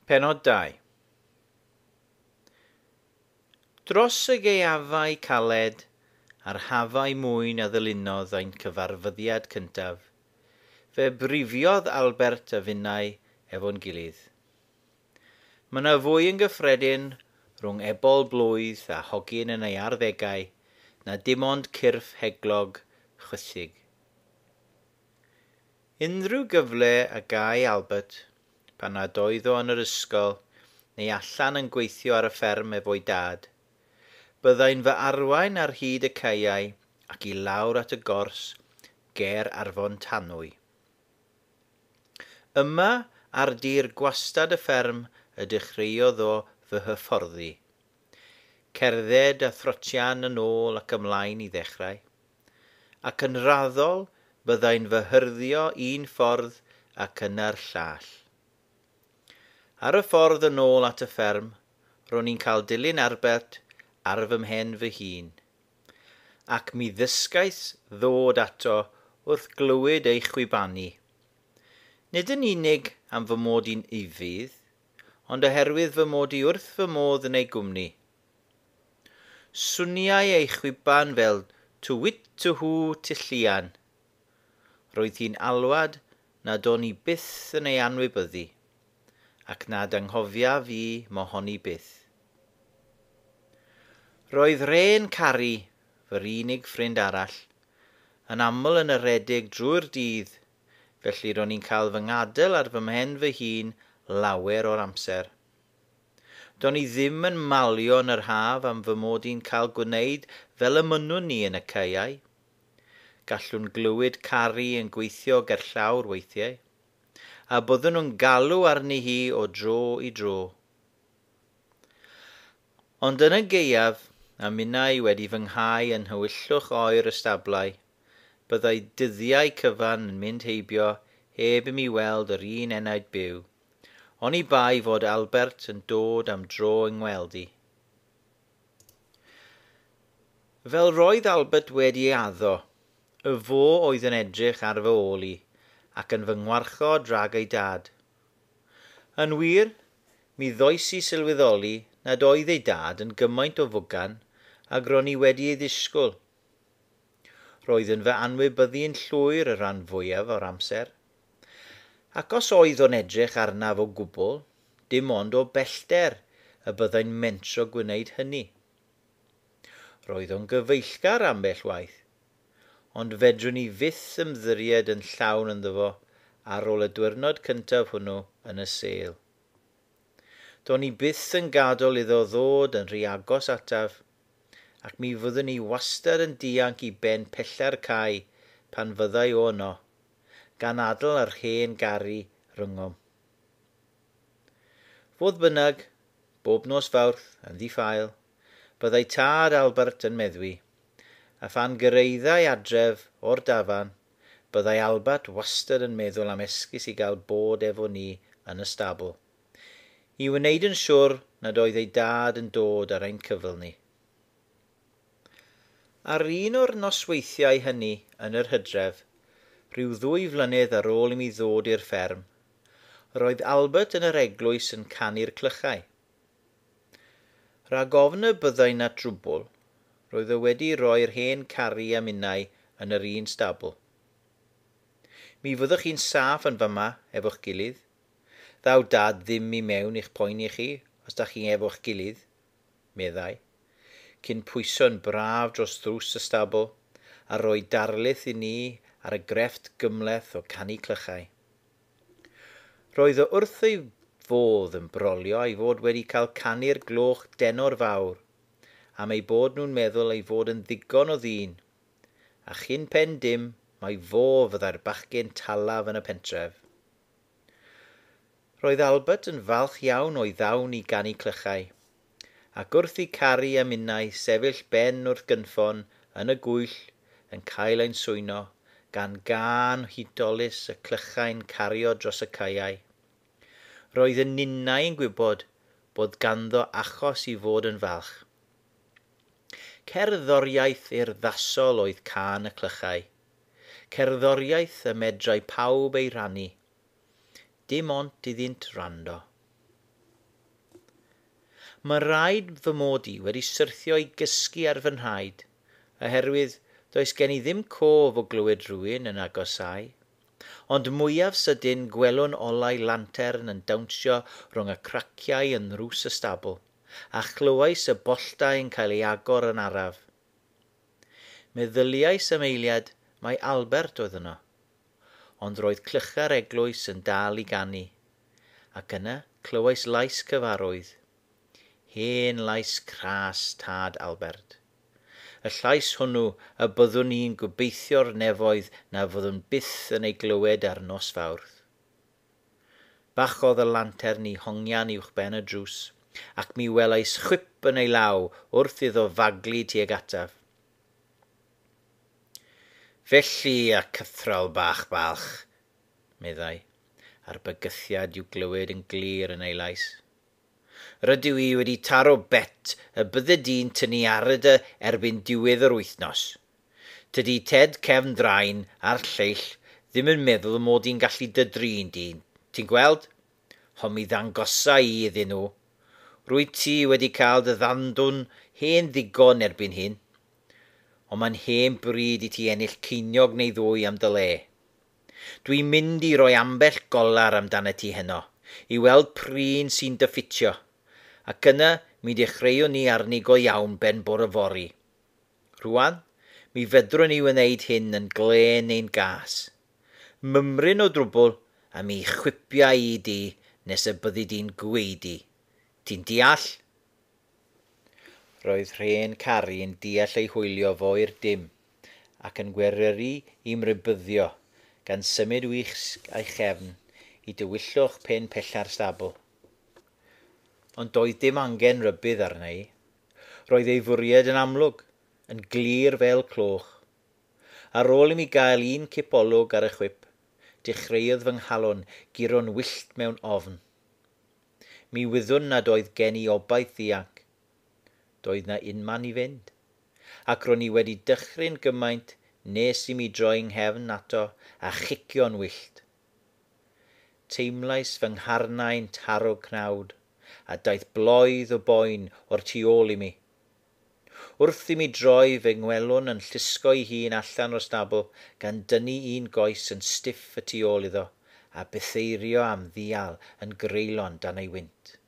Pennod 2. Dros y gaeafau caled a'r hafau mwyn a ddilynodd ein cyfarfyddiad cyntaf, fe brifiodd Albert a finnau efo'n gilydd. Mae yna fwy yn gyffredin rhwng ebol blwydd a hogyn yn ei arddegau na dim ond cyrff heglog chwithig. Unrhyw gyfle a gai Albert pan nad oedd o yn yr ysgol neu allan yn gweithio ar y fferm efo'i dad, byddai'n fy arwain ar hyd y caeau ac i lawr at y gors ger Arfon Tanwy. Yma ar dir gwastad y fferm y dechreuodd o fy hyfforddi. Cerdded a throtian yn ôl ac ymlaen i ddechrau, ac yn raddol byddai'n fy hyrddio un ffordd ac yna'r llall. Ar y ffordd yn ôl at y fferm, ro'n i'n cael dilyn Albert ar fy mhen fy hun, ac mi ddysgais ddod ato wrth glywed ei chwibanu. Nid yn unig am fy mod i'n ufudd, ond oherwydd fy mod i wrth fy modd yn ei gwmni. Swniai ei chwiban fel tw-wit tw-hw tylluan. Roedd hi'n alwad nad o'n i byth yn ei anwybyddu, ac nad anghofia fi mohoni byth. Roedd Rhên Cari, fy'r unig ffrind arall, yn aml yn aredig drwy'r dydd, felly ro'n i'n cael fy ngadael ar fy mhen fy hun lawer o'r amser. Do'n i ddim yn malio yn yr haf am fy mod i'n cael gwneud fel y mynnwn ni yn y caeau. Gallwn glywed Cari yn gweithio gerllawr weithiau, a byddwn nhw'n galw arni hi o dro i dro. Ond yn y gaeaf, a minnau wedi fy nghau yn nhywyllwch oer y stablau, byddai dyddiau cyfan yn mynd heibio heb i mi weld yr un enaid byw, oni bai fod Albert yn dod am dro yng ngweld i. Fel roedd Albert wedi ei addo, y fo oedd yn edrych ar fy ôl i ac yn fy ngwarchod rhag ei dad. Yn wir, mi ddois i sylweddoli nad oedd ei dad yn gymaint o fwgan ag ro'n i wedi ei ddisgwyl. Roedd yn fy anwybyddu'n llwyr y rhan fwyaf o'r amser. Ac os oedd o'n edrych arnaf o gwbl, dim ond o bellter y byddai'n mentro gwneud hynny. Roedd o'n gyfeillgar ambell waith, ond fedrwn i fyth ymddiried yn llawn ynddo fo ar ôl y diwrnod cyntaf hwnnw yn y sêl. Do'n i byth yn gadael iddo ddod yn rhy agos ataf, ac mi fyddwn i wastad yn dianc i ben pella'r cae pan fyddai o yno, gan adael yr hen garu rhyngom. Fodd bynnag, bob nos Fawrth, yn ddi-ffael, byddai tad Albert yn meddwi, a phan gyrhaeddai adref o'r dafarn, byddai Albert wastad yn meddwl am esgus i gael bod efo ni yn y stabl, i wneud yn siwr nad oedd ei dad yn dod ar ein cyfyl ni. Ar un o'r nosweithiau hynny yn yr hydref, rhyw 2 flynedd ar ôl i mi ddod i'r fferm, roedd Albert yn yr eglwys yn canu'r clychau. Rhag ofn y byddai 'na drwbl, roedd o wedi rhoi'r hen Cari a minnau yn yr un stabl. Mi fyddwch chi'n saff yn fyma efo'ch gilydd. Ddaw dad ddim i mewn i'ch poeni chi os da chi efo'ch gilydd, meddai, cyn pwyso'n braf dros ddrws y stabl a rhoi darlith i ni ar y grefft gymhleth o canu clychau. Roedd o wrth ei fodd yn brolio ei fod wedi cael canu'r gloch denor fawr, am ei bod nhw'n meddwl ei fod yn ddigon o ddyn, a chyn pen dim mai fo fyddai'r bachgen talaf yn y pentref. Roedd Albert yn falch iawn o'i ddawn i ganu clychau, ac wrth i Cari a minnau sefyll ben wrth gynffon yn y gwyll yn cael ein swyno gan gân hudolus y clychau'n cario dros y caeau. Roedd y ninnau yn gwybod bod ganddo achos i fod yn falch. Cerddoriaeth urddasol oedd cân y clychau. Cerddoriaeth y medrai pawb ei rannu. Dim ond iddynt wrando. Mae rhaid fy mod i wedi syrthio i gysgu ar fy nhraed, oherwydd does gen i ddim cof o glywed rhywun yn agosáu. Ond mwyaf sydyn gwelwn olau lantern yn dawnsio rhwng y craciau yn nrws y stabl, a chlywais y bolltau yn cael ei agor yn araf. Meddyliais am eiliad mai Albert oedd yno, ond roedd clychau'r eglwys yn dal i ganu, ac yna clywais lais cyfarwydd. Hen lais cras tad Albert. Y llais hwnnw y byddwn ni'n gobeithio'r nefoedd na fyddwn byth yn ei glywed ar nos Fawrth. Bachodd y lantern i hongian uwch ben y drws, ac mi welais chwip yn ei law wrth iddo faglu tuag ataf. Felly, a cythral bach balch, meddai, a'r bygythiad i'w glywed yn glir yn ei lais. Rydw i wedi taro bet y bydde di'n tynnu ar y dy erbyn diwedd yr wythnos. Tydi Ted Cefn Drain a'r lleill ddim yn meddwl mod i'n gallu dy drin di. Ti'n gweld? Hon mi ddangosa i iddyn nhw. Rwy ti wedi cael dy ddandwn hen ddigon erbyn hyn. Ond mae'n hen bryd i ti ennill ceiniog neu ddwy am dy le. Dwi'n mynd i roi ambell golar amdano ti heno, i weld prin sy'n dy ffitio ac yna mi dechreuwn ni arni go iawn ben bore fory. Rwan, mi fedrwn ni wneud hyn yn glên neu'n gas. Mymryn o drwbl a mi chwipia i di nes y byddi di'n gweidi. Ti'n deall? Roedd rhen Cari yn deall ei hwylio fo i'r dim ac yn gweryru i'm rybuddio gan symud wych a'i chefn i dywyllwch pen pella'r stabl. Ond doedd dim angen rybudd arna i. Roedd ei fwriad yn amlwg, yn glir fel cloch. Ar ôl i mi gael un cipolwg ar y chwip, dechreuodd fy nghalon guro'n wyllt mewn ofn. Mi wyddwn nad oedd gen i obaith ddianc. Doedd na unman i fynd. Ac ro'n i wedi dychryn gymaint nes i mi droi nghefn ato a chicio'n wyllt. Teimlais fy ngharnau'n taro cnawd, a daeth bloedd o boen o'r tu ôl i mi. Wrth i mi droi fe ngwelwn yn llusgo ei hun allan o'r stabl gan dynnu un goes yn stiff y tu ôl iddo a bytheirio am ddial yn greulon dan ei wynt.